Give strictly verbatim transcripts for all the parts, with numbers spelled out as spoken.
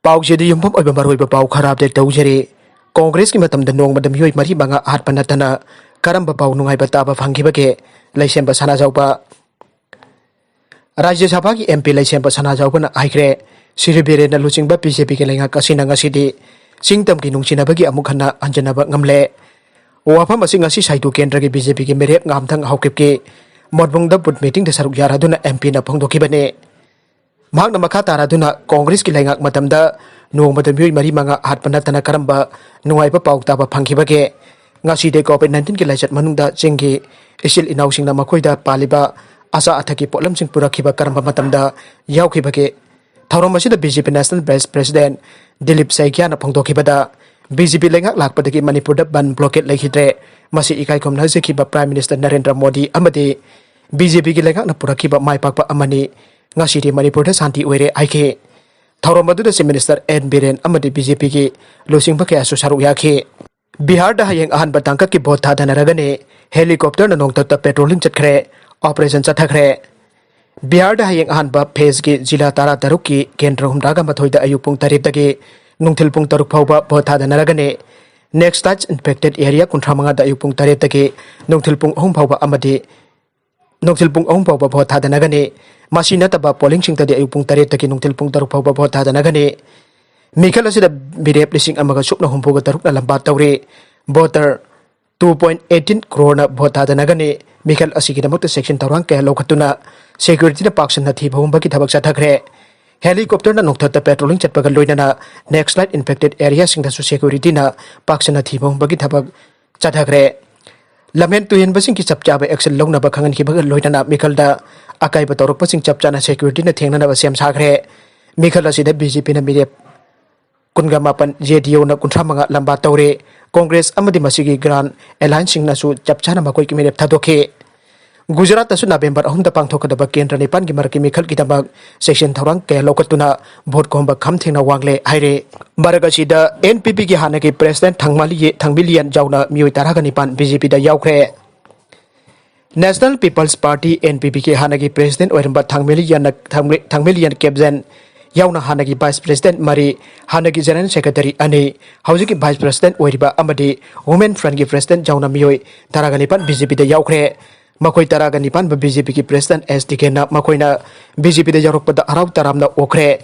ꯄꯥꯎꯁꯤꯗ ꯌꯨꯝꯐꯝ ꯑꯣꯏꯕ ꯃꯔꯨꯑꯣꯏꯕ ꯄꯥꯎ ꯈꯔ ꯑꯞꯗꯦꯠ ꯇꯧꯖꯔꯤ꯫ ꯀꯣꯡꯒ꯭ꯔꯦꯁꯀꯤ ꯃꯇꯝꯗ ꯅꯣꯡꯃꯗ ꯃꯤꯑꯣꯏ ꯃꯔꯤ ꯃꯉꯥ ꯍꯥꯠꯄ ꯅꯠꯇꯅ ꯀꯔꯝꯕ ꯄꯥꯎ ꯅꯨꯡꯉꯥꯏꯕ ꯇꯥꯕ ꯐꯪꯈꯤꯕꯒꯦ? ꯂꯩꯁꯦꯝꯕ ꯁꯅꯥꯖꯥꯎꯕ꯫ ꯔꯥꯖ꯭ꯌ ꯁꯚꯥꯒꯤ ꯑꯦꯝ ꯄꯤ ꯂꯩꯁꯦꯝꯕ ꯁꯅꯥꯖꯥꯎꯕꯅ ꯍꯥꯏꯈ꯭ꯔꯦ, ꯁ꯭ꯔꯤ ꯕꯤꯔꯦꯟꯅ ꯂꯨꯆꯤꯡꯕ ꯕꯤ ꯖꯦ ꯄꯤꯒꯤ ꯂꯩꯉꯥꯛ ꯑꯁꯤꯅ ꯉꯁꯤꯗꯤ ꯆꯤꯡ ꯇꯝꯒꯤ ꯅꯨꯡꯁꯤꯅꯕꯒꯤ ꯑꯃꯨꯛ ꯍꯟꯅ ꯍꯟꯖꯤꯟꯅꯕ ꯉꯝꯂꯦ꯫ ꯋꯥꯐꯝ ꯑꯁꯤ ꯉꯁꯤ ꯁꯥꯏꯗꯨ ꯀꯦꯟꯗ꯭ꯔꯒꯤ ꯕꯤ ꯖꯦ ꯄꯤꯒꯤ ꯃꯤꯔꯦꯞ ꯉꯥꯝꯊꯪ ꯍꯧꯈꯤꯕꯒꯤ ꯃꯣꯠꯕꯨꯡꯗ ꯕꯨꯠ ꯃꯤꯇꯤꯡꯗ ꯁꯔꯨꯛ ꯌꯥꯔꯗꯨꯅ ꯑꯦꯝ ꯄꯤꯅ ꯐꯣꯡꯗꯣꯛꯈꯤꯕꯅꯤ꯫ ꯃꯍꯥꯛꯅ ꯃꯈꯥ ꯇꯥꯔꯗꯨꯅ ꯀꯣꯡꯒ꯭ꯔꯦꯁꯀꯤ ꯂꯩꯉꯥꯛ ꯃꯇꯝꯗ ꯅꯣꯡꯃꯗ ꯃꯤꯑꯣꯏ ꯃꯔꯤ ꯃꯉꯥ ꯍꯥꯠꯄ ꯅꯠꯇꯅ ꯀꯔꯝꯕ ꯅꯨꯡꯉꯥꯏꯕ ꯄꯥꯎ ꯇꯥꯕ ꯐꯪꯈꯤꯕꯒꯦ? ꯉꯁꯤꯗꯤ ꯀꯣꯚꯤꯗ ꯅꯥꯏꯟꯇꯤꯟꯒꯤ ꯂꯥꯏꯆꯠ ꯃꯅꯨꯡꯗ ꯆꯤꯡꯒꯤ ꯏꯆꯤꯜ ꯏꯅꯥꯎꯁꯤꯡꯅ ꯃꯈꯣꯏꯗ ꯄꯥꯜꯂꯤꯕ ꯑꯆꯥ ꯑꯊꯛꯀꯤ ꯄꯣꯠꯂꯝꯁꯤꯡ ꯄꯨꯔꯛꯈꯤꯕ ꯀꯔꯝꯕ ꯃꯇꯝꯗ ꯌꯥꯎꯈꯤꯕꯒꯦ? ꯊꯧꯔꯝ ꯑꯁꯤꯗ B J P national vice president Dilip ꯁꯩꯀ꯭ꯌꯥꯅ ꯐꯣꯡꯗꯣꯛꯈꯤꯕꯗ, ꯕꯤ ꯖꯦ ꯄꯤ ꯂꯩꯉꯥꯛ ꯂꯥꯛꯄꯗꯒꯤ ꯃꯅꯤꯄꯨꯔꯗ ꯕꯟ ꯕ꯭ꯂꯣꯀꯦꯗ ꯂꯩꯈꯤꯗ꯭ꯔꯦ꯫ ꯃꯁꯤ ꯏꯀꯥꯏ ꯈꯨꯝꯅꯖꯈꯤꯕ ꯄ꯭ꯔꯥꯏꯝ ꯃꯤꯅꯤꯁꯇꯔ ꯅꯔꯦꯟꯗ꯭ꯔ ꯃꯣꯗꯤ ꯑꯃꯗꯤ ꯕꯤ ꯖꯦ ꯄꯤꯒꯤ ꯂꯩꯉꯥꯛꯅ ꯄꯨꯔꯛꯈꯤꯕ ꯃꯥꯏ ꯄꯥꯛꯄ ꯑꯃꯅꯤ꯫ ꯉꯁꯤꯗꯤ ꯃꯅꯤꯄꯨꯔꯗ ꯁꯥꯟꯇꯤ ꯑꯣꯏꯔꯦ ꯍꯥꯏꯈꯤ꯫ ꯊꯧꯔꯝ ꯑꯗꯨꯗ ꯆꯤꯐ ꯃꯤꯅꯤꯁꯇꯔ ꯑꯦꯟ ꯕꯤꯔꯦꯟ ꯑꯃꯗꯤ ꯕꯤ ꯖꯦ ꯄꯤꯒꯤ ꯂꯨꯆꯤꯡꯕ ꯀꯌꯥꯁꯨ ꯁꯔꯨꯛ ꯌꯥꯈꯤ꯫ ꯕꯤꯍꯥꯔꯗ ꯍꯌꯦꯡ ꯑꯍꯥꯟꯕ ꯇꯥꯡꯀꯛꯀꯤ ꯚꯣꯠ ꯊꯥꯗꯅꯔꯒꯅꯤ꯫ ꯍꯦꯂꯤꯀꯣꯞꯇꯔꯅ ꯅꯣꯡꯊꯛꯇ ꯄꯦꯇ꯭ꯔꯣꯂꯤꯡ ꯆꯠꯈ꯭ꯔꯦ꯫ ꯑꯣꯄꯔꯦꯁꯟ ꯆꯠꯊꯈ꯭ꯔꯦ꯫ ꯕꯤꯍꯥꯔꯗ ꯍꯌꯦꯡ ꯑꯍꯥꯟꯕ ꯐꯦꯖꯀꯤ ꯖꯤꯂꯥ ꯇꯔꯥ ꯇꯔꯨꯛꯀꯤ ꯀꯦꯟꯗ꯭ꯔ ꯍꯨꯝꯗ꯭ꯔꯥꯒ ꯃꯥꯊꯣꯏꯗ ꯑꯌꯨꯛ ꯄꯨꯡ ꯇꯔꯦꯠꯇꯒꯤ ꯅꯨꯡꯊꯤꯜ ꯄꯨꯡ ꯇꯔꯨꯛ ꯐꯥꯎꯕ ꯚꯣꯠ ꯊꯥꯗꯅꯔꯒꯅꯤ꯫ ꯅꯦꯛꯁꯂꯥꯏꯠ ꯏꯟꯐꯦꯛꯇꯦꯗ ꯑꯦꯔꯤꯌꯥ ꯀꯨꯟꯊ꯭ꯔꯥ ꯃꯉꯥꯗ ꯑꯌꯨꯛ ꯄꯨꯡ ꯇꯔꯦꯠꯇꯒꯤ ꯅꯨꯡꯊꯤꯜ ꯄꯨꯡ ꯑꯍꯨꯝ ꯐꯥꯎꯕ ꯑꯃꯗꯤ ꯅꯨꯡꯊꯤꯜ ꯄꯨꯡ ꯑꯍꯨꯝ ꯐꯥꯎꯕ ꯚꯣꯠ ꯊꯥꯗꯅꯒꯅꯤ꯫ ꯃꯁꯤ ꯅꯠꯇꯕ ꯄꯣꯂꯤꯡꯁꯤꯡꯗꯗꯤ ꯑꯌꯨꯛ ꯄꯨꯡ ꯇꯔꯦꯠꯇꯒꯤ ꯅꯨꯡꯊꯤꯜ ꯄꯨꯡ ꯇꯔꯨꯛ ꯐꯥꯎꯕ ꯚꯣꯠ ꯊꯥꯗꯅꯒꯅꯤ꯫ ꯃꯤꯈꯜ ꯑꯁꯤꯗ ꯃꯤꯔꯦꯞ ꯂꯤꯁꯤꯡ ꯑꯃꯒ ꯁꯨꯞꯅ ꯍꯨꯝꯐꯨꯒ ꯇꯔꯨꯛꯅ ꯂꯝꯕꯥ ꯇꯧꯔꯤ꯫ ꯚꯣꯇꯔ ꯇꯨ ꯄꯣꯏꯟꯠ ꯑꯩꯠꯇꯤꯟ ꯀ꯭ꯔꯣꯔꯅ ꯚꯣꯠ ꯊꯥꯗꯅꯒꯅꯤ꯫ ꯃꯤꯈꯜ ꯑꯁꯤꯒꯤꯗꯃꯛꯇ ꯆꯦꯛꯁꯤꯟ ꯊꯧꯔꯥꯡ ꯀꯌꯥ ꯂꯧꯈꯠꯇꯨꯅ ꯁꯦꯀ꯭ꯌꯨꯔꯤꯇꯤꯅ ꯄꯥꯛ ꯁꯟꯅ ꯊꯤꯕ ꯍꯨꯝꯕꯒꯤ ꯊꯕꯛ ꯆꯠꯊꯈ꯭ꯔꯦ꯫ ꯍꯦꯂꯤꯀꯣꯞꯇꯔꯅ ꯅꯣꯡꯊꯛꯇ ꯄꯦꯇ꯭ꯔꯣꯂꯤꯡ ꯆꯠꯄꯒ ꯂꯣꯏꯅꯅ ꯅꯦꯛꯁꯂꯥꯏꯠ ꯏꯟꯐꯦꯛꯇꯦꯗ ꯑꯦꯔꯤꯌꯥꯁꯤꯡꯗꯁꯨ ꯁꯦꯀ꯭ꯌꯨꯔꯤꯇꯤꯅ ꯄꯥꯛ ꯁꯟꯅ ꯊꯤꯕ ꯍꯨꯝꯕꯒꯤ ꯊꯕꯛ ꯆꯠꯊꯈ꯭ꯔꯦ꯫ ꯂꯝꯍꯦꯟ ꯇꯨꯍꯦꯟꯕꯁꯤꯡꯒꯤ ꯆꯞ ꯆꯥꯕ ꯑꯦꯛꯁꯟ ꯂꯧꯅꯕ ꯈꯪꯍꯟꯈꯤꯕꯒ ꯂꯣꯏꯅꯅ ꯃꯤꯈꯜꯗ ꯑꯀꯥꯏꯕ ꯇꯧꯔꯛꯄꯁꯤꯡ ꯆꯞ ꯆꯥꯅ ꯁꯦꯀ꯭ꯌꯨꯔꯤꯇꯤꯅ ꯊꯦꯡꯅꯅꯕ ꯁꯦꯝ ꯁꯥꯈ꯭ꯔꯦ꯫ ꯃꯤꯈꯜ ꯑꯁꯤꯗ ꯕꯤ ꯖꯦ ꯄꯤꯅ ꯃꯤꯔꯦꯞ ꯀꯨꯟꯒ ꯃꯥꯄꯟ, ꯖꯦ ꯗꯤ ꯌꯨꯅ ꯀꯨꯟꯊ꯭ꯔꯥ ꯃꯉꯥ ꯂꯝꯕꯥ ꯇꯧꯔꯦ꯫ ꯀꯣꯡꯒ꯭ꯔꯦꯁ ꯑꯃꯗꯤ ꯃꯁꯤꯒꯤ ꯒ꯭ꯔꯥꯟ ꯑꯦꯂꯥꯏꯟꯁꯁꯤꯡꯅꯁꯨ ꯆꯞ ꯆꯥꯅ ꯃꯈꯣꯏꯒꯤ ꯃꯤꯔꯦꯞ ꯊꯥꯗꯣꯛꯈꯤ꯫ ꯒꯨꯖꯔꯥꯠꯇꯁꯨ ꯅꯕꯦꯝꯕꯔ ꯑꯍꯨꯝꯗ ꯄꯥꯡꯊꯣꯛꯀꯗꯕ ꯀꯦꯟꯗ꯭ꯔ ꯅꯤꯄꯥꯟꯒꯤ ꯃꯔꯛꯀꯤ ꯃꯤꯈꯜꯒꯤꯗꯃꯛ ꯆꯦꯛꯁꯤꯟ ꯊꯧꯔꯥꯡ ꯀꯌꯥ ꯂꯧꯈꯠꯇꯨꯅ ꯚꯣꯠ ꯈꯣꯝꯕ ꯈꯝ ꯊꯦꯡꯅ ꯋꯥꯡꯂꯦ ꯍꯥꯏꯔꯦ꯫ ꯃꯔꯛ ꯑꯁꯤꯗ ꯑꯦꯟ ꯄꯤ ꯄꯤꯒꯤ ꯍꯥꯟꯅꯒꯤ ꯄ꯭ꯔꯦꯁꯤꯗꯦꯟꯠ ꯊꯥꯡꯃꯥꯂꯤ-, ꯊꯥꯡꯃꯤꯂꯤꯌꯟ ꯌꯥꯎꯅ ꯃꯤꯑꯣꯏ ꯇꯔꯥꯒ ꯅꯤꯄꯥꯟ ꯕꯤ ꯖꯦ ꯄꯤꯗ ꯌꯥꯎꯈ꯭ꯔꯦ꯫ National people's party, N P ꯄꯤꯒꯤ ꯍꯥꯟꯅꯒꯤ ꯄ꯭ꯔꯦꯁꯤꯗꯦꯟꯠ ꯑꯣꯏꯔꯝꯕ ꯊꯥꯡꯃꯤꯂꯤꯌꯟꯅ, ꯊꯥꯡꯃꯤ-, ꯊꯥꯡꯃꯤꯂꯤꯌꯟ ꯀꯦꯞꯖꯦꯟ ꯌꯥꯎꯅ ꯍꯥꯟꯅꯒꯤ vice president ꯃꯔꯤ, ꯍꯥꯟꯅꯒꯤ general secretary ꯑꯅꯤ, ꯍꯧꯖꯤꯛꯀꯤ vice president ꯑꯣꯏꯔꯤꯕ ꯑꯃꯗꯤ Women Front ꯀꯤ president ꯌꯥꯎꯅ ꯃꯤꯑꯣꯏ ꯇꯔꯥꯒ ꯅꯤꯄꯥꯟ B J P ꯗ ꯌꯥꯎꯈ꯭ꯔꯦ꯫ ꯃꯈꯣꯏ ꯇꯔꯥꯒ ꯅꯤꯄꯥꯟꯕꯨ B J P ꯒꯤ president S Dighenna ꯃꯈꯣꯏꯅ B J P ꯗ ꯌꯥꯎꯔꯛꯄꯗ ꯍꯔꯥꯎ ꯇꯔꯥꯝꯅ ꯑꯣꯛꯈ꯭ꯔꯦ꯫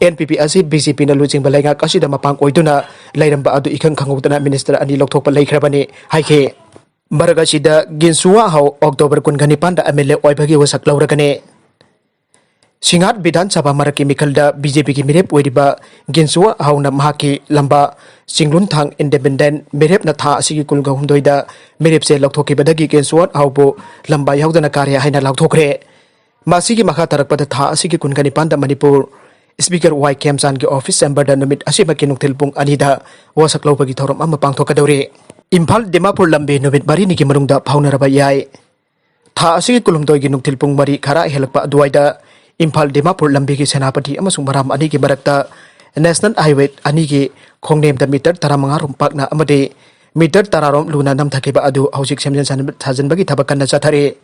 N P P ꯑꯁꯤ B J P ꯅ ꯂꯨꯆꯤꯡꯕ ꯂꯩꯉꯥꯛ ꯑꯁꯤꯗ ꯃꯄꯥꯡ ꯑꯣꯏꯗꯨꯅ ꯂꯩꯔꯝꯕ ꯑꯗꯨ ꯏꯈꯪ ꯈꯪꯍꯧꯗꯅ minister ꯑꯅꯤ ꯂꯧꯊꯣꯛꯄ ꯂꯩꯈ꯭ꯔꯕꯅꯤ ꯍꯥꯏꯈꯤ꯫ ꯃꯔꯛ ꯑꯁꯤꯗ ꯒꯤꯟꯁꯨꯋꯥ ꯍꯥꯎ October ꯀꯨꯟꯒ ꯅꯤꯄꯥꯟꯗ M L A ꯑꯣꯏꯕꯒꯤ ꯋꯥꯁꯛ ꯂꯧꯔꯒꯅꯤ꯫ ꯁꯤꯡꯍꯥꯠ ꯕꯤꯙꯥꯟ ꯁꯚꯥ ꯃꯔꯛꯀꯤ ꯃꯤꯈꯜꯗ B J P ꯒꯤ ꯃꯤꯔꯦꯞ ꯑꯣꯏꯔꯤꯕ ꯒꯤꯟꯁꯨꯋꯥ ꯍꯥꯎꯅ ꯃꯍꯥꯛꯀꯤ ꯂꯝꯕꯥ ꯆꯤꯡꯂꯨꯟꯊꯥꯡ independent ꯃꯤꯔꯦꯞꯅ ꯊꯥ ꯑꯁꯤꯒꯤ ꯀꯨꯟꯒ ꯍꯨꯝꯗꯣꯏꯗ ꯃꯤꯔꯦꯞꯁꯦ ꯂꯧꯊꯣꯛꯈꯤꯕꯗꯒꯤ ꯒꯤꯟꯁꯨꯋꯥ ꯍꯥꯎꯕꯨ ꯂꯝꯕꯥ ꯌꯥꯎꯗꯅ ꯀꯥꯔꯦ ꯍꯥꯏꯅ ꯂꯥꯎꯊꯣꯛꯈ꯭ꯔꯦ꯫ ꯃꯁꯤꯒꯤ ꯃꯈꯥ ꯇꯥꯔꯛꯄꯗ ꯊꯥ ꯑꯁꯤꯒꯤ ꯀꯨꯟꯒ ꯅꯤꯄꯥꯟꯗ Manipur Speaker Y ꯈꯦꯝꯆꯥꯟꯒꯤ office chamber ꯗ ꯅꯨꯃꯤꯠ ꯑꯁꯤꯃꯛꯀꯤ ꯅꯨꯡꯊꯤꯜ ꯄꯨꯡ ꯑꯅꯤꯗ ꯋꯥꯁꯛ ꯂꯧꯕꯒꯤ ꯊꯧꯔꯝ ꯑꯃ ꯄꯥꯡꯊꯣꯛꯀꯗꯧꯔꯤ꯫ ꯏꯝꯐꯥꯜ ꯗꯤꯃꯥꯄꯨꯔ ꯂꯝꯕꯤ ꯅꯨꯃꯤꯠ ꯃꯔꯤꯅꯤꯒꯤ ꯃꯅꯨꯡꯗ ꯐꯥꯎꯅꯔꯕ ꯌꯥꯏ꯫ ꯊꯥ ꯑꯁꯤꯒꯤ ꯀꯨꯟꯍꯨꯝꯗꯣꯏꯒꯤ ꯅꯨꯡꯊꯤꯜ ꯄꯨꯡ ꯃꯔꯤ ꯈꯔ ꯍꯦꯜꯂꯛꯄ ꯑꯗꯨꯋꯥꯏꯗ ꯏꯝꯐꯥꯜ ꯗꯤꯃꯥꯄꯨꯔ ꯂꯝꯕꯤꯒꯤ ꯁꯦꯅꯥꯄꯇꯤ ꯑꯃꯁꯨꯡ ꯃꯔꯥꯝ ꯑꯅꯤꯒꯤ ꯃꯔꯛꯇ National Highway ꯑꯅꯤꯒꯤ ꯈꯣꯡꯅꯦꯝꯗ meter ꯇꯔꯥꯃꯉꯥ ꯔꯣꯝ ꯄꯥꯛꯅ ꯑꯃꯗꯤ meter ꯇꯔꯥ ꯔꯣꯝ ꯂꯨꯅ ꯅꯝꯊꯈꯤꯕ ꯑꯗꯨ ꯍꯧꯖꯤꯛ ꯁꯦꯝꯖꯤꯟ ꯁꯥꯖꯤꯟ-, ꯁꯥꯖꯤꯟꯕꯒꯤ ꯊꯕꯛ ꯀꯟꯅ ꯆꯠꯊꯔꯤ꯫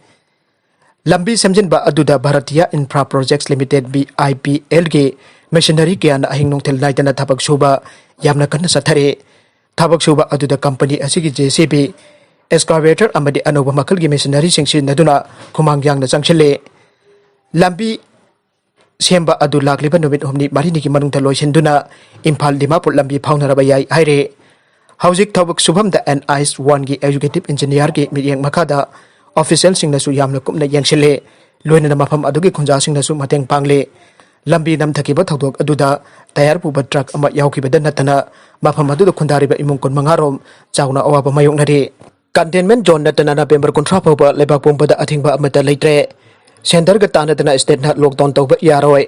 ꯂꯝꯕꯤ ꯁꯦꯝꯖꯤꯟꯕ ꯑꯗꯨꯗ Bharatiya Infra Projects Limited, B I P L ꯒꯤ machinery ꯀꯌꯥꯅ ꯑꯍꯤꯡ ꯅꯨꯡꯊꯤꯜ ꯅꯥꯏꯗꯅ ꯊꯕꯛ ꯁꯨꯕ ꯌꯥꯝꯅ ꯀꯟꯅ ꯆꯠꯊꯔꯤ꯫ ꯊꯕꯛ ꯁꯨꯕ ꯑꯗꯨꯗ company ꯑꯁꯤꯒꯤ J C B, excavator ꯑꯃꯗꯤ ꯑꯅꯧꯕ ꯃꯈꯜꯒꯤ machinery ꯁꯤꯡ ꯁꯤꯖꯤꯟꯅꯗꯨꯅ ꯈꯨꯃꯥꯡ ꯌꯥꯡꯅ ꯆꯪꯁꯤꯜꯂꯤ꯫ ꯂꯝꯕꯤ ꯁꯦꯝꯕ ꯑꯗꯨ ꯂꯥꯛꯂꯤꯕ ꯅꯨꯃꯤꯠ ꯍꯨꯝꯅꯤ ꯃꯔꯤꯅꯤꯒꯤ ꯃꯅꯨꯡꯗ ꯂꯣꯏꯁꯤꯟꯗꯨꯅ ꯏꯝꯐꯥꯜ ꯗꯤꯃꯥꯄꯨꯔ ꯂꯝꯕꯤ ꯐꯥꯎꯅꯔꯕ ꯌꯥꯏ ꯍꯥꯏꯔꯦ꯫ ꯍꯧꯖꯤꯛ ꯊꯕꯛ ꯁꯨꯐꯝꯗ N H one ꯒꯤ executive engineer ꯒꯤ ꯃꯤꯠꯌꯦꯡ ꯃꯈꯥꯗ official ꯁꯤꯡꯅꯁꯨ ꯌꯥꯝꯅ ꯀꯨꯞꯅ ꯌꯦꯡꯁꯤꯜꯂꯤ꯫ ꯂꯣꯏꯅꯅ ꯃꯐꯝ ꯑꯗꯨꯒꯤ ꯈꯨꯟꯖꯥꯁꯤꯡꯅꯁꯨ ꯃꯇꯦꯡ ꯄꯥꯡꯂꯤ꯫ ꯂꯝꯕꯤ ꯅꯝꯊꯈꯤꯕ ꯊꯧꯗꯣꯛ ꯑꯗꯨꯗ tyre ꯄꯨꯕ truck ꯑꯃ ꯌꯥꯎꯈꯤꯕꯗ ꯅꯠꯇꯅ ꯃꯐꯝ ꯑꯗꯨꯗ ꯈꯨꯟꯗꯥꯔꯤꯕ ꯏꯃꯨꯡ ꯀꯨꯟꯃꯉꯥ ꯔꯣꯝ ꯆꯥꯎꯅ ꯑꯋꯥꯕ ꯃꯥꯌꯣꯛꯅꯔꯤ꯫ Containment zone ꯅꯠꯇꯅ November ꯀꯨꯟꯊ꯭ꯔꯥ ꯐꯥꯎꯕ ꯂꯩꯕꯥꯛ ꯄꯨꯝꯕꯗ ꯑꯊꯤꯡꯕ ꯑꯃꯠꯇ ꯂꯩꯇ꯭ꯔꯦ꯫ Centre ꯒ ꯇꯥꯟꯅꯗꯅ state ꯅ lockdown ꯇꯧꯕ ꯌꯥꯔꯣꯏ꯫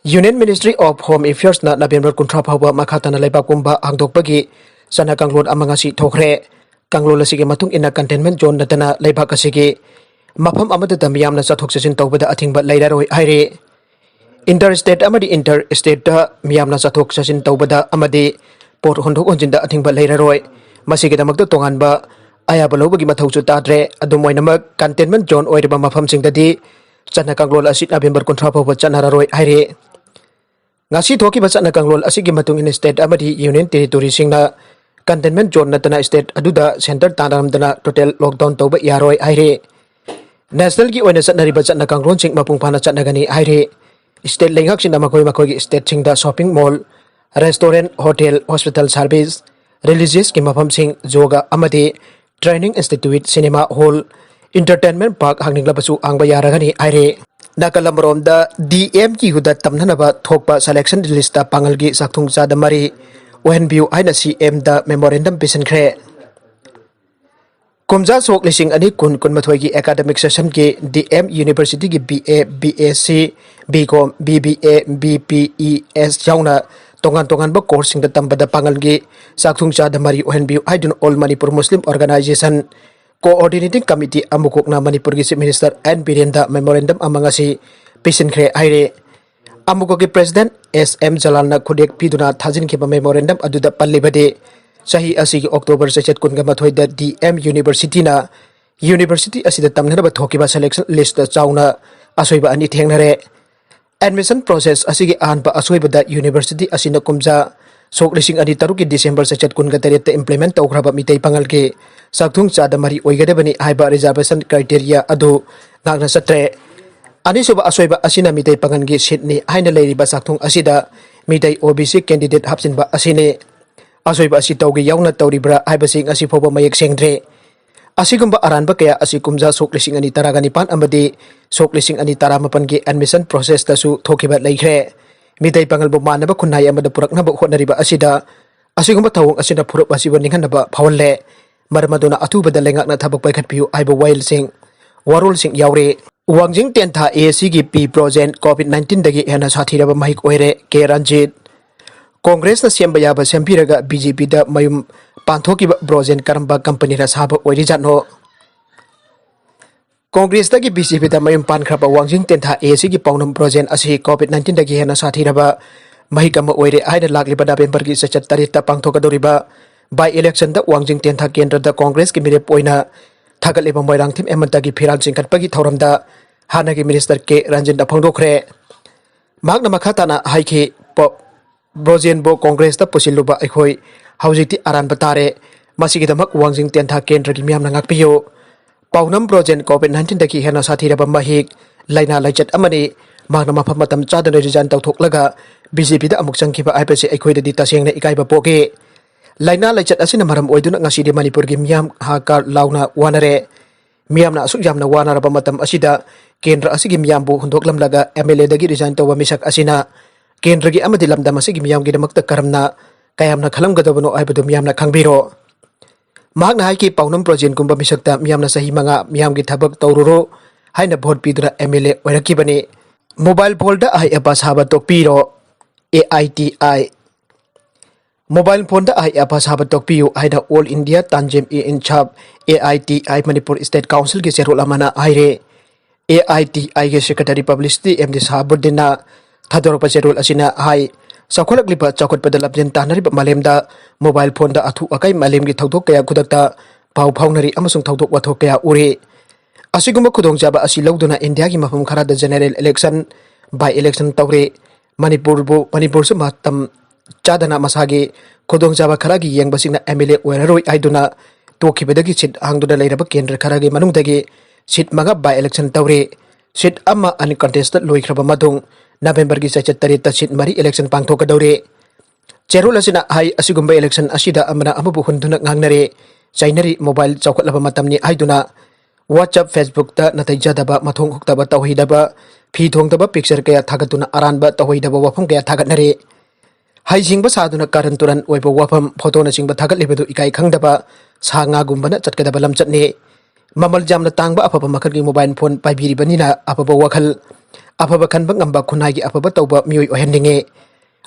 Union Ministry of Home Affairs ꯅ November ꯀꯨꯟꯊ꯭ꯔꯥ ꯐꯥꯎꯕ ꯃꯈꯥ ꯇꯥꯅ ꯂꯩꯕꯥꯛ ꯄꯨꯝꯕ ꯍꯥꯡꯗꯣꯛꯄꯒꯤ ꯆꯠꯅ ꯀꯥꯡꯂꯣꯟ ꯑꯃ ꯉꯁꯤ ꯊꯣꯛꯈ꯭ꯔꯦ꯫ ꯀꯥꯡꯂꯣꯟ ꯑꯁꯤꯒꯤ ꯃꯇꯨꯡ ꯏꯟꯅ containment zone ꯅꯠꯇꯅ ꯂꯩꯕꯥꯛ ꯑꯁꯤꯒꯤ ꯃꯐꯝ ꯑꯃꯠꯇꯗ ꯃꯤꯌꯥꯝꯅ ꯆꯠꯊꯣꯛ ꯆꯠꯁꯤꯟ ꯇꯧꯕꯗ ꯑꯊꯤꯡꯕ ꯂꯩꯔꯔꯣꯏ ꯍꯥꯏꯔꯤ꯫ Inter state ꯑꯃꯗꯤ inter state ꯇ ꯃꯤꯌꯥꯝꯅ ꯆꯠꯊꯣꯛ ꯆꯠꯁꯤꯟ ꯇꯧꯕꯗ ꯑꯃꯗꯤ ꯄꯣꯠ ꯍꯣꯟꯗꯣꯛ ꯍꯣꯟꯖꯤꯟꯗ ꯑꯊꯤꯡꯕ ꯂꯩꯔꯔꯣꯏ꯫ ꯃꯁꯤꯒꯤꯗꯃꯛꯇ ꯇꯣꯉꯥꯟꯕ ꯑꯌꯥꯕ ꯂꯧꯕꯒꯤ ꯃꯊꯧꯁꯨ ꯇꯥꯗ꯭ꯔꯦ꯫ ꯑꯗꯨꯝ ꯑꯣꯏꯅꯃꯛ, containment zone ꯑꯣꯏꯔꯤꯕ ꯃꯐꯝꯁꯤꯡꯗꯗꯤ ꯆꯠꯅ ꯀꯥꯡꯂꯣꯟ ꯑꯁꯤ ꯅꯕꯦꯝꯕꯔ ꯀꯨꯟꯊ꯭ꯔꯥ ꯐꯥꯎꯕ ꯆꯠꯅꯔꯔꯣꯏ ꯍꯥꯏꯔꯤ꯫ ꯉꯁꯤ ꯊꯣꯛꯈꯤꯕ ꯆꯠꯅ ꯀꯥꯡꯂꯣꯟ ꯑꯁꯤꯒꯤ ꯃꯇꯨꯡ ꯏꯟꯅ state ꯑꯃꯗꯤ union territoryꯁꯤꯡꯅ containment zone ꯅꯠꯇꯅ state ꯑꯗꯨꯗ centre ꯇꯥꯟꯅꯔꯝꯗꯅ total lockdown ꯇꯧꯕ ꯌꯥꯔꯣꯏ ꯍꯥꯏꯔꯤ꯫ Nationalꯒꯤ ꯑꯣꯏꯅ ꯆꯠꯅꯔꯤꯕ ꯆꯠꯅ ꯀꯥꯡꯂꯣꯟꯁꯤꯡ ꯃꯄꯨꯡ ꯐꯥꯅ ꯆꯠꯅꯒꯅꯤ ꯍꯥꯏꯔꯤ꯫ State ꯂꯩꯉꯥꯛꯁꯤꯡꯅ ꯃꯈꯣꯏ ꯃꯈꯣꯏꯒꯤ stateꯁꯤꯡꯗ shopping mall, restaurant, hotel, hospital service, religiousꯀꯤ ꯃꯐꯝꯁꯤꯡ, yoga ꯑꯃꯗꯤ training institute, cinema hall, entertainment park ꯍꯥꯡꯅꯤꯡꯂꯕꯁꯨ ꯍꯥꯡꯕ ꯌꯥꯔꯒꯅꯤ ꯍꯥꯏꯔꯤ꯫ ꯅꯥꯀꯜ ꯑꯃꯔꯣꯝꯗ DMUꯗ ꯇꯝꯅꯅꯕ ꯊꯣꯛꯄ selection listꯇ ꯄꯥꯡꯒꯜꯒꯤ ꯆꯥꯛꯊꯨꯡ ꯆꯥꯗ ꯃꯔꯤ ꯑꯣꯏꯍꯟꯕꯤꯌꯨ ꯍꯥꯏꯅ CMꯗ memorandum ꯄꯤꯁꯤꯟꯈ꯭ꯔꯦ꯫ ꯀꯨꯝꯖꯥ ꯁꯣꯛ ꯂꯤꯁꯤꯡ ꯑꯅꯤ ꯀꯨꯟ ꯀꯨꯟꯃꯥꯊꯣꯏꯒꯤ academic sessionꯒꯤ DM Universityꯒꯤ BA, BSc, BCom, BBA, BPES ꯌꯥꯎꯅ ꯇꯣꯉꯥꯟ ꯇꯣꯉꯥꯟꯕ courseꯁꯤꯡꯗ ꯇꯝꯕꯗ ꯄꯥꯡꯒꯜꯒꯤ ꯆꯥꯛꯊꯨꯡ ꯆꯥꯗ ꯃꯔꯤ ꯑꯣꯏꯍꯟꯕꯤꯌꯨ ꯍꯥꯏꯗꯨꯅ All Manipur Muslim Organisation Coordinating Committee ꯑꯃꯨꯀꯣꯛꯅ ꯃꯅꯤꯄꯨꯔꯒꯤ Chief Minister N Birenꯗ memorandum ꯑꯃ ꯉꯁꯤ ꯄꯤꯁꯤꯟꯈ꯭ꯔꯦ ꯍꯥꯏꯔꯦ꯫ ꯑꯃꯨꯀꯣꯛꯀꯤ President S M Jalalꯅ ꯈꯨꯗꯦꯛ ꯄꯤꯗꯨꯅ ꯊꯥꯖꯤꯟꯈꯤꯕ memorandum ꯑꯗꯨꯗ ꯄꯜꯂꯤꯕꯗꯤ, ꯆꯍꯤ ꯑꯁꯤꯒꯤ October ꯆꯩꯆꯠ ꯀꯨꯟꯒ ꯃꯥꯊꯣꯏꯗ DM Universityꯅ university ꯑꯁꯤꯗ ꯇꯝꯅꯅꯕ ꯊꯣꯛꯈꯤꯕ selection listꯇ ꯆꯥꯎꯅ ꯑꯁꯣꯏꯕ ꯑꯅꯤ ꯊꯦꯡꯅꯔꯦ꯫ Admission process ꯑꯁꯤꯒꯤ ꯑꯍꯥꯟꯕ ꯑꯁꯣꯏꯕꯗ university ꯑꯁꯤꯅ ꯀꯨꯝꯖꯥ ꯁꯣꯛ ꯂꯤꯁꯤꯡ ꯑꯅꯤ ꯇꯔꯨꯛꯀꯤ December ꯆꯩꯆꯠ ꯀꯨꯟꯒ ꯇꯔꯦꯠꯇ implement ꯇꯧꯈ꯭ꯔꯕ ꯃꯤꯇꯩ ꯄꯥꯉꯜꯒꯤ ꯆꯥꯛꯊꯨꯡ ꯆꯥꯗ ꯃꯔꯤ ꯑꯣꯏꯒꯗꯕꯅꯤ ꯍꯥꯏꯕ reservation criteria ꯑꯗꯨ ꯉꯥꯛꯅ ꯆꯠꯇ꯭ꯔꯦ꯫ ꯑꯅꯤꯁꯨꯕ ꯑꯁꯣꯏꯕ ꯑꯁꯤꯅ ꯃꯤꯇꯩ ꯄꯥꯉꯜꯒꯤ seatꯅꯤ ꯍꯥꯏꯅ ꯂꯩꯔꯤꯕ ꯆꯥꯛꯊꯨꯡ ꯑꯁꯤꯗ ꯃꯤꯇꯩ OBC candidate ꯍꯥꯞꯆꯤꯟꯕ ꯑꯁꯤꯅꯤ꯫ ꯑꯁꯣꯏꯕ ꯑꯁꯤ ꯇꯧꯒꯦ ꯌꯥꯎꯅ ꯇꯧꯔꯤꯕ꯭ꯔꯥ ꯍꯥꯏꯕꯁꯤ ꯉꯁꯤ ꯐꯥꯎꯕ ꯃꯌꯦꯛ ꯁꯦꯡꯗ꯭ꯔꯦ꯫ ꯑꯁꯤꯒꯨꯝꯕ ꯑꯔꯥꯟꯕ ꯀꯌꯥ ꯑꯁꯤ ꯀꯨꯝꯖꯥ ꯁꯣꯛ ꯂꯤꯁꯤꯡ ꯑꯅꯤ ꯇꯔꯥꯒ ꯅꯤꯄꯥꯟ ꯑꯃꯗꯤ ꯁꯣꯛ ꯂꯤꯁꯤꯡ ꯑꯅꯤ ꯇꯔꯥꯃꯥꯄꯟꯒꯤ admission processꯇꯁꯨ ꯊꯣꯛꯈꯤꯕ ꯂꯩꯈ꯭ꯔꯦ꯫ ꯃꯤꯇꯩ ꯄꯥꯉꯜꯕꯨ ꯃꯥꯟꯅꯕ ꯈꯨꯟꯅꯥꯏ ꯑꯃꯗ ꯄꯨꯔꯛꯅꯕ ꯍꯣꯠꯅꯔꯤꯕ ꯑꯁꯤꯗ ꯑꯁꯤꯒꯨꯝꯕ ꯊꯧꯑꯣꯡ ꯑꯁꯤꯅ ꯐꯨꯔꯨꯞ ꯑꯁꯤꯕꯨ ꯅꯤꯡꯍꯟꯅꯕ ꯐꯥꯎꯍꯜꯂꯦ꯫ ꯃꯔꯝ ꯑꯗꯨꯅ ꯑꯊꯨꯕꯗ ꯂꯩꯉꯥꯛꯅ ꯊꯕꯛ ꯄꯥꯏꯈꯠꯄꯤꯌꯨ ꯍꯥꯏꯕ ꯋꯥꯌꯦꯜꯁꯤꯡ, ꯋꯥꯔꯣꯜꯁꯤꯡ ꯌꯥꯎꯔꯤ꯫ ꯋꯥꯡꯖꯤꯡ ꯇꯦꯟꯊꯥ AACꯒꯤ P Brojen COVID nineteenꯗꯒꯤ ꯍꯦꯟꯅ ꯁꯥꯊꯤꯔꯕ ꯃꯍꯤꯛ ꯑꯣꯏꯔꯦ, K Ranjit꯫ Congressꯅ ꯁꯦꯝꯕ ꯌꯥꯕ ꯁꯦꯝꯕꯤꯔꯒ BJPꯗ ꯃꯌꯨꯝ ꯄꯥꯟꯊꯣꯛꯈꯤꯕ Brojen ꯀꯔꯝꯕ companyꯅ ꯁꯥꯕ ꯑꯣꯏꯔꯤꯖꯥꯠꯅꯣ? Congressꯇꯒꯤ BJPꯗ ꯃꯌꯨꯝ ꯄꯥꯟꯈ꯭ꯔꯕ ꯋꯥꯡꯖꯤꯡ ꯇꯦꯟꯊꯥ AACꯒꯤ ꯄꯥꯎꯅꯝ Brojen ꯑꯁꯤ COVID nineteenꯗꯒꯤ ꯍꯦꯟꯅ ꯁꯥꯊꯤꯔꯕ ꯃꯍꯤꯛ ꯑꯃ ꯑꯣꯏꯔꯦ ꯍꯥꯏꯅ ꯂꯥꯛꯂꯤꯕ Novemberꯒꯤ ꯆꯩꯆꯠ ꯇꯔꯦꯠꯇ ꯄꯥꯡꯊꯣꯛꯀꯗꯧꯔꯤꯕ by electionꯗ ꯋꯥꯡꯖꯤꯡ ꯇꯦꯟꯊꯥ ꯀꯦꯟꯗ꯭ꯔꯗ Congressꯀꯤ ꯃꯤꯔꯦꯞ ꯑꯣꯏꯅ ꯊꯥꯒꯠꯂꯤꯕ ꯃꯣꯏꯔꯥꯡꯊꯦꯝ ꯍꯦꯃꯟꯇꯒꯤ ꯐꯤꯔꯥꯜ ꯆꯤꯡꯈꯠꯄꯒꯤ ꯊꯧꯔꯝꯗ ꯍꯥꯟꯅꯒꯤ ꯃꯤꯅꯤꯁꯇꯔ ꯀꯦ ꯔꯟꯖꯤꯟꯗ ꯐꯣꯡꯗꯣꯛꯈ꯭ꯔꯦ꯫ ꯃꯍꯥꯛꯅ ꯃꯈꯥ ꯇꯥꯅ ꯍꯥꯏꯈꯤ, "ꯄ-, ꯕ꯭ꯔꯣꯖꯦꯟꯕꯨ ꯀꯣꯡꯒ꯭ꯔꯦꯁꯇ ꯄꯨꯁꯤꯜꯂꯨꯕ ꯑꯩꯈꯣꯏ ꯍꯧꯖꯤꯛꯇꯤ ꯑꯔꯥꯟꯕ ꯇꯥꯔꯦ꯫ ꯃꯁꯤꯒꯤꯗꯃꯛ ꯋꯥꯡꯖꯤꯡ ꯇꯦꯟꯊꯥ ꯀꯦꯟꯗ꯭ꯔꯒꯤ ꯃꯤꯌꯥꯝꯅ ꯉꯥꯛꯄꯤꯌꯨ"꯫ ꯄꯥꯎꯅꯝ ꯕ꯭ꯔꯣꯖꯦꯟ COVID nineteen ꯗꯒꯤ ꯍꯦꯟꯅ ꯁꯥꯊꯤꯔꯕ ꯃꯍꯤꯛ, ꯂꯥꯏꯅꯥ ꯂꯥꯏꯆꯠ ꯑꯃꯅꯤ꯫ ꯃꯍꯥꯛꯅ ꯃꯐꯝ ꯃꯇꯝ ꯆꯥꯗꯅ resign ꯇꯧꯊꯣꯛꯂꯒ B J P ꯗ ꯑꯃꯨꯛ ꯆꯪꯈꯤꯕ ꯍꯥꯏꯕꯁꯤ ꯑꯩꯈꯣꯏꯗꯗꯤ ꯇꯁꯦꯡꯅ ꯏꯀꯥꯏꯕ ꯄꯣꯛꯏ꯫ ꯂꯥꯏꯅꯥ ꯂꯥꯏꯆꯠ ꯑꯁꯤꯅ ꯃꯔꯝ ꯑꯣꯏꯗꯨꯅ ꯉꯁꯤꯗꯤ ꯃꯅꯤꯄꯨꯔꯒꯤ ꯃꯤꯌꯥꯝ ꯍꯥꯍꯥꯀꯥꯔ ꯂꯥꯎꯅ ꯋꯥꯅꯔꯦ꯫ ꯃꯤꯌꯥꯝꯅ ꯑꯁꯨꯛ ꯌꯥꯝꯅ ꯋꯥꯅꯔꯕ ꯃꯇꯝ ꯑꯁꯤꯗ ꯀꯦꯟꯗ꯭ꯔ ꯑꯁꯤꯒꯤ ꯃꯤꯌꯥꯝꯕꯨ ꯍꯨꯟꯗꯣꯛꯂꯝꯂꯒ M L A ꯗꯒꯤ resign ꯇꯧꯕ ꯃꯤꯁꯛ ꯑꯁꯤꯅ ꯀꯦꯟꯗ꯭ꯔꯒꯤ ꯑꯃꯗꯤ ꯂꯝꯗꯝ ꯑꯁꯤꯒꯤ ꯃꯤꯌꯥꯝꯒꯤꯗꯃꯛꯇ ꯀꯔꯝꯅ, ꯀꯌꯥꯝꯅ ꯈꯜꯂꯝꯒꯗꯕꯅꯣ ꯍꯥꯏꯕꯗꯨ ꯃꯤꯌꯥꯝꯅ ꯈꯪꯕꯤꯔꯣ꯫ ꯃꯍꯥꯛꯅ ꯍꯥꯏꯈꯤ, "ꯄꯥꯎꯅꯝ ꯕ꯭ꯔꯣꯖꯦꯟꯒꯨꯝꯕ ꯃꯤꯁꯛꯇ ꯃꯤꯌꯥꯝꯅ ꯆꯍꯤ ꯃꯉꯥ ꯃꯤꯌꯥꯝꯒꯤ ꯊꯕꯛ ꯇꯧꯔꯨꯔꯣ" ꯍꯥꯏꯅ vote ꯄꯤꯗꯨꯅ M L A ꯑꯣꯏꯔꯛꯈꯤꯕꯅꯤ꯫ Mobile phone ꯗ ꯑꯍꯩ ꯑꯄꯥ ꯁꯥꯕ ꯇꯣꯛꯄꯤꯔꯣ, A I T I꯫ Mobile phone ꯗ ꯑꯍꯩ ꯑꯄꯥ ꯁꯥꯕ ꯇꯣꯛꯄꯤꯌꯨ ꯍꯥꯏꯅ All India Tanzim-e-Insaf, A I T I, Manipur State Council ꯒꯤ ꯆꯦꯔꯣꯜ ꯑꯃꯅ ꯍꯥꯏꯔꯦ꯫ A I T I ꯒꯤ secretary publicity M D ꯁꯍꯥꯕꯨꯗꯤꯟꯅ ꯊꯥꯗꯣꯔꯛꯄ ꯆꯦꯔꯣꯜ ꯑꯁꯤꯅ ꯍꯥꯏ, ꯆꯥꯎꯈꯠꯂꯛꯂꯤꯕ, ꯆꯥꯎꯈꯠꯄꯗ ꯂꯝꯖꯦꯟ ꯇꯥꯟꯅꯔꯤꯕ ꯃꯥꯂꯦꯝꯗ mobile phone ꯗ ꯑꯊꯨ ꯑꯀꯥꯏ ꯃꯥꯂꯦꯝꯒꯤ ꯊꯧꯗꯣꯛ ꯀꯌꯥ ꯈꯨꯗꯛꯇ ꯄꯥꯎ ꯐꯥꯎꯅꯔꯤ ꯑꯃꯁꯨꯡ ꯊꯧꯗꯣꯛ ꯋꯥꯊꯣꯛ ꯀꯌꯥ ꯎꯔꯤ꯫ ꯑꯁꯤꯒꯨꯝꯕ ꯈꯨꯗꯣꯡꯆꯥꯕ ꯑꯁꯤ ꯂꯧꯗꯨꯅ ꯏꯟꯗꯤꯌꯥꯒꯤ ꯃꯐꯝ ꯈꯔꯗ general election, by election ꯇꯧꯔꯤ꯫ ꯃꯅꯤꯄꯨꯔꯕꯨ, ꯃꯅꯤꯄꯨꯔꯁꯨ ꯃꯇꯝ ꯆꯥꯗꯅ ꯃꯁꯥꯒꯤ ꯈꯨꯗꯣꯡꯆꯥꯕ ꯈꯔꯒꯤ ꯌꯦꯡꯕꯁꯤꯡꯅ M L A ꯑꯣꯏꯔꯔꯣꯏ ꯍꯥꯏꯗꯨꯅ ꯇꯣꯛꯈꯤꯕꯗꯒꯤ seat ꯍꯥꯡꯗꯨꯅ ꯂꯩꯔꯕ ꯀꯦꯟꯗ꯭ꯔ ꯈꯔꯒꯤ ꯃꯅꯨꯡꯗꯒꯤ seat ꯃꯉꯥ by election ꯇꯧꯔꯦ꯫ Seat ꯑꯃ uncontested ꯂꯣꯏꯈ꯭ꯔꯕ ꯃꯇꯨꯡ November ꯒꯤ ꯆꯩꯆꯠ ꯇꯔꯦꯠꯇ seat ꯃꯔꯤ election ꯄꯥꯡꯊꯣꯛꯀꯗꯧꯔꯦ꯫ ꯆꯦꯔꯣꯜ ꯑꯁꯤꯅ ꯍꯥꯏ, ꯑꯁꯤꯒꯨꯝꯕ election ꯑꯁꯤꯗ ꯑꯃꯅ ꯑꯃꯕꯨ ꯍꯨꯟꯗꯨꯅ ꯉꯥꯡꯅꯔꯦ, ꯆꯩꯅꯔꯤ, mobile ꯆꯥꯎꯈꯠꯂꯕ ꯃꯇꯝꯅꯤ ꯍꯥꯏꯗꯨꯅ WhatsApp, Facebook ꯇ ꯅꯥꯇꯩ ꯆꯥꯗꯕ, ꯃꯊꯣꯡ ꯍꯨꯛꯇꯕ, ꯇꯧꯍꯩꯗꯕ, ꯐꯤ ꯊꯣꯡꯗꯕ picture ꯀꯌꯥ ꯊꯥꯒꯠꯇꯨꯅ ꯑꯔꯥꯟꯕ, ꯇꯧꯍꯩꯗꯕ ꯋꯥꯐꯝ ꯀꯌꯥ ꯊꯥꯒꯠꯅꯔꯦ꯫ ꯍꯩꯁꯤꯡꯕ ꯁꯥꯗꯨꯅ ꯀꯥꯔꯟ ꯇꯨꯔꯟ ꯑꯣꯏꯕ ꯋꯥꯐꯝ, photo ꯅꯆꯤꯡꯕ ꯊꯥꯒꯠꯂꯤꯕꯗꯨ ꯏꯀꯥꯏ ꯈꯪꯗꯕ, ꯁꯥ ꯉꯥꯒꯨꯝꯕꯅ ꯆꯠꯀꯗꯕ ꯂꯝꯆꯠꯅꯤ꯫ ꯃꯃꯜ ꯌꯥꯝꯅ ꯇꯥꯡꯕ ꯑꯐꯕ ꯃꯈꯜꯒꯤ mobile phone ꯄꯥꯏꯕꯤꯔꯤꯕꯅꯤꯅ ꯑꯐꯕ ꯋꯥꯈꯜ, ꯑꯐꯕ ꯈꯟꯕ ꯉꯝꯕ, ꯈꯨꯟꯅꯥꯏꯒꯤ ꯑꯐꯕ ꯇꯧꯕ ꯃꯤꯑꯣꯏ ꯑꯣꯏꯍꯟꯅꯤꯡꯉꯤ꯫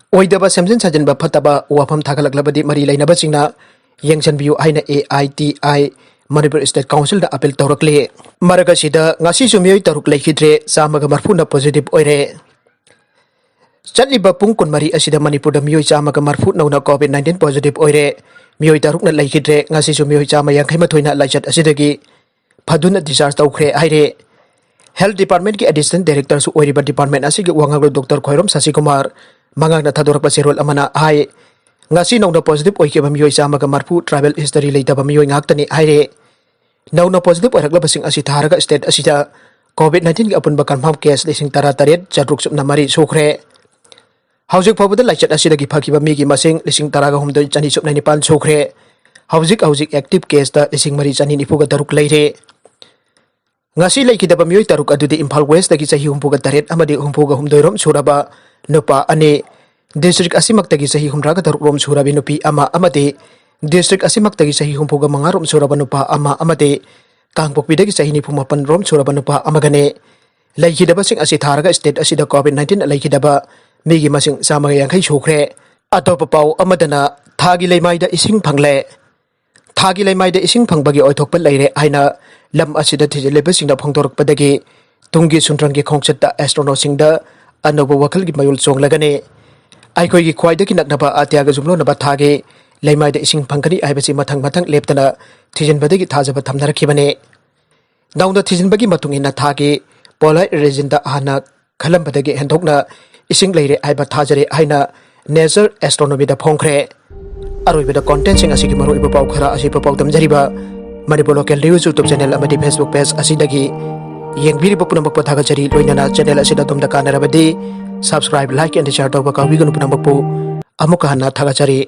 ꯑꯣꯏꯗꯕ ꯁꯦꯝꯖꯤꯟ ꯁꯥꯖꯤꯟꯕ, ꯐꯠꯇꯕ ꯋꯥꯐꯝ ꯊꯥꯒꯠꯂꯛꯂꯕꯗꯤ ꯃꯔꯤ ꯂꯩꯅꯕꯁꯤꯡꯅ ꯌꯦꯡꯁꯤꯟꯕꯤꯌꯨ ꯍꯥꯏꯅ A I T I Manipur State Council the appeal ꯇꯧꯔꯛꯂꯤ꯫ ꯃꯔꯛ ꯑꯁꯤꯗ ꯉꯁꯤꯁꯨ ꯃꯤꯑꯣꯏ ꯇꯔꯨꯛ ꯂꯩꯈꯤꯗ꯭ꯔꯦ, ꯆꯥꯝꯃꯒ ꯃꯔꯤꯐꯨꯅ positive ꯑꯣꯏꯔꯦ꯫ ꯆꯠꯂꯤꯕ ꯄꯨꯡ ꯀꯨꯟꯃꯔꯤ ꯑꯁꯤꯗ ꯃꯅꯤꯄꯨꯔꯗ ꯃꯤꯑꯣꯏ ꯆꯥꯝꯃꯒ ꯃꯔꯤꯐꯨ ꯅꯧꯅ COVID nineteen positive ꯑꯣꯏꯔꯦ꯫ ꯃꯤꯑꯣꯏ ꯇꯔꯨꯛꯅ ꯂꯩꯈꯤꯗ꯭ꯔꯦ꯫ ꯉꯁꯤꯁꯨ ꯃꯤꯑꯣꯏ ꯆꯥꯝꯃ ꯌꯥꯡꯈꯩ ꯃꯥꯊꯣꯏꯅ ꯂꯥꯏꯆꯠ ꯑꯁꯤꯗꯒꯤ ꯐꯗꯨꯅ discharge ꯇꯧꯈ꯭ꯔꯦ ꯍꯥꯏꯔꯦ꯫ Health Department ꯀꯤ Additional Director ꯁꯨ ꯑꯣꯏꯔꯤꯕ department ꯑꯁꯤꯒꯤ ꯋꯥ ꯉꯥꯡꯂꯣꯏ Doctor ꯈ꯭ꯋꯥꯏꯔꯣꯝ ꯁꯁꯤꯀꯨꯃꯥꯔ ꯃꯉꯥꯡꯅ ꯊꯥꯗꯣꯔꯛꯄ ꯆꯦꯔꯣꯜ ꯑꯃꯅ ꯍꯥꯏ, ꯉꯁꯤ ꯅꯧꯅ positive ꯑꯣꯏꯈꯤꯕ ꯃꯤꯑꯣꯏ ꯆꯥꯝꯃꯒ ꯃꯔꯤꯐꯨ tribal history ꯂꯩꯇꯕ ꯃꯤꯑꯣꯏ ꯉꯥꯛꯇꯅꯤ ꯍꯥꯏꯔꯦ꯫ ꯅꯧꯅ positive ꯑꯣꯏꯔꯛꯂꯕꯁꯤꯡ ꯑꯁꯤ ꯊꯥꯔꯒ state ꯑꯁꯤꯗ COVID nineteen ꯒꯤ ꯑꯄꯨꯟꯕ confirm case ꯂꯤꯁꯤꯡ ꯇꯔꯥ ꯇꯔꯦꯠ ꯆꯥꯇ꯭ꯔꯨꯛ ꯁꯨꯞꯅ ꯃꯔꯤ ꯁꯨꯈ꯭ꯔꯦ꯫ ꯍꯧꯖꯤꯛ ꯐꯥꯎꯕꯗ ꯂꯥꯏꯆꯠ ꯑꯁꯤꯗꯒꯤ ꯐꯈꯤꯕ ꯃꯤꯒꯤ ꯃꯁꯤꯡ ꯂꯤꯁꯤꯡ ꯇꯔꯥꯒ ꯍꯨꯝꯗꯣꯏ ꯆꯅꯤ ꯁꯨꯞꯅ ꯅꯤꯄꯥꯟ ꯁꯨꯈ꯭ꯔꯦ꯫ ꯍꯧꯖꯤꯛ ꯍꯧꯖꯤꯛ active case ꯇ ꯂꯤꯁꯤꯡ ꯃꯔꯤ ꯆꯅꯤ ꯅꯤꯐꯨꯒ ꯇꯔꯨꯛ ꯂꯩꯔꯦ꯫ ꯉꯁꯤ ꯂꯩꯈꯤꯗꯕ ꯃꯤꯑꯣꯏ ꯇꯔꯨꯛ ꯑꯗꯨꯗꯤ ꯏꯝꯐꯥꯜ West ꯇꯒꯤ ꯆꯍꯤ ꯍꯨꯝꯐꯨꯒ ꯇꯔꯦꯠ ꯑꯃꯗꯤ ꯍꯨꯝꯐꯨꯒ ꯍꯨꯝꯗꯣꯏ ꯔꯣꯝ ꯁꯨꯔꯕ ꯅꯨꯄꯥ ꯑꯅꯤ, district ꯑꯁꯤꯃꯛꯇꯒꯤ ꯆꯍꯤ ꯍꯨꯝꯗ꯭ꯔꯥꯒ ꯇꯔꯨꯛ ꯔꯣꯝ ꯁꯨꯔꯕꯤ ꯅꯨꯄꯤ ꯑꯃ ꯑꯃꯗꯤ district ꯑꯁꯤꯃꯛꯇꯒꯤ ꯆꯍꯤ ꯍꯨꯝꯐꯨꯒ ꯃꯉꯥ ꯔꯣꯝ ꯁꯨꯔꯕ ꯅꯨꯄꯥ ꯑꯃ ꯑꯃꯗꯤ ꯀꯥꯡꯄꯣꯛꯄꯤꯗꯒꯤ ꯆꯍꯤ ꯅꯤꯐꯨ ꯃꯥꯄꯟ ꯔꯣꯝ ꯁꯨꯔꯕ ꯅꯨꯄꯥ ꯑꯃꯒꯅꯤ꯫ ꯂꯩꯈꯤꯗꯕꯁꯤꯡ ꯑꯁꯤ ꯊꯥꯔꯒ state ꯑꯁꯤꯗ COVID nineteen ꯂꯩꯈꯤꯗꯕ ꯃꯤꯒꯤ ꯃꯁꯤꯡ ꯆꯥꯝꯃꯒ ꯌꯥꯡꯈꯩ ꯁꯨꯈ꯭ꯔꯦ꯫ ꯑꯇꯣꯞꯄ ꯄꯥꯎ ꯑꯃꯗꯅ ꯊꯥꯒꯤ ꯂꯩꯃꯥꯏꯗ ꯏꯁꯤꯡ ꯐꯪꯂꯦ꯫ ꯊꯥꯒꯤ ꯂꯩꯃꯥꯏꯗ ꯏꯁꯤꯡ ꯐꯪꯕꯒꯤ ꯑꯣꯏꯊꯣꯛꯄ ꯂꯩꯔꯦ ꯍꯥꯏꯅ ꯂꯝ ꯑꯁꯤꯗ ꯊꯤꯖꯤꯜꯂꯤꯕꯁꯤꯡꯅ ꯐꯣꯡꯗꯣꯔꯛꯄꯗꯒꯤ ꯇꯨꯡꯒꯤ ꯁꯨꯟꯗ꯭ꯔꯪꯒꯤ ꯈꯣꯡꯆꯠꯇ astronaut ꯁꯤꯡꯗ ꯑꯅꯧꯕ ꯋꯥꯈꯜꯒꯤ ꯃꯌꯣꯜ ꯆꯣꯡꯂꯒꯅꯤ꯫ ꯑꯩꯈꯣꯏꯒꯤ ꯈ꯭ꯋꯥꯏꯗꯒꯤ ꯅꯛꯅꯕ ꯑꯇꯤꯌꯥꯒ ꯌꯨꯝꯂꯣꯟꯅꯕ ꯊꯥꯒꯤ ꯂꯩꯃꯥꯏꯗ ꯏꯁꯤꯡ ꯐꯪꯒꯅꯤ ꯍꯥꯏꯕꯁꯤ ꯃꯊꯪ ꯃꯊꯪ ꯂꯦꯞꯇꯅ ꯊꯤꯖꯤꯟꯕꯗꯒꯤ ꯊꯥꯖꯕ ꯊꯝꯅꯔꯛꯈꯤꯕꯅꯤ꯫ ꯅꯧꯅ ꯊꯤꯖꯤꯟꯕꯒꯤ ꯃꯇꯨꯡ ꯏꯟꯅ ꯊꯥꯒꯤ polar region ꯗ ꯍꯥꯟꯅ ꯈꯜꯂꯝꯕꯗꯒꯤ ꯍꯦꯟꯗꯣꯛꯅ ꯏꯁꯤꯡ ꯂꯩꯔꯦ ꯍꯥꯏꯕ ꯊꯥꯖꯔꯦ ꯍꯥꯏꯅ Nature Astronomy ꯗ ꯐꯣꯡꯈ꯭ꯔꯦ꯫ ꯑꯔꯣꯏꯕꯗ content ꯁꯤꯡ ꯑꯁꯤꯒꯤ ꯃꯔꯨꯑꯣꯏꯕ ꯄꯥꯎ ꯈꯔ ꯑꯁꯤ ꯄꯥꯎꯗꯝꯖꯔꯤꯕ Manipur Local News YouTube channel ꯑꯃꯗꯤ Facebook page ꯑꯁꯤꯗꯒꯤ ꯌꯦꯡꯕꯤꯔꯤꯕ ꯄꯨꯝꯅꯃꯛꯄꯨ ꯊꯥꯒꯠꯆꯔꯤ꯫ ꯂꯣꯏꯅꯅ channel ꯑꯁꯤꯗ ꯑꯗꯣꯝꯗ ꯀꯥꯟꯅꯔꯕꯗꯤ subscribe, like and share ꯇꯧꯕ ꯀꯥꯎꯕꯤꯒꯅꯨ꯫ ꯄꯨꯝꯅꯃꯛꯄꯨ ꯑꯃꯨꯛꯀ ꯍꯟꯅ ꯊꯥꯒꯠꯆꯔꯤ꯫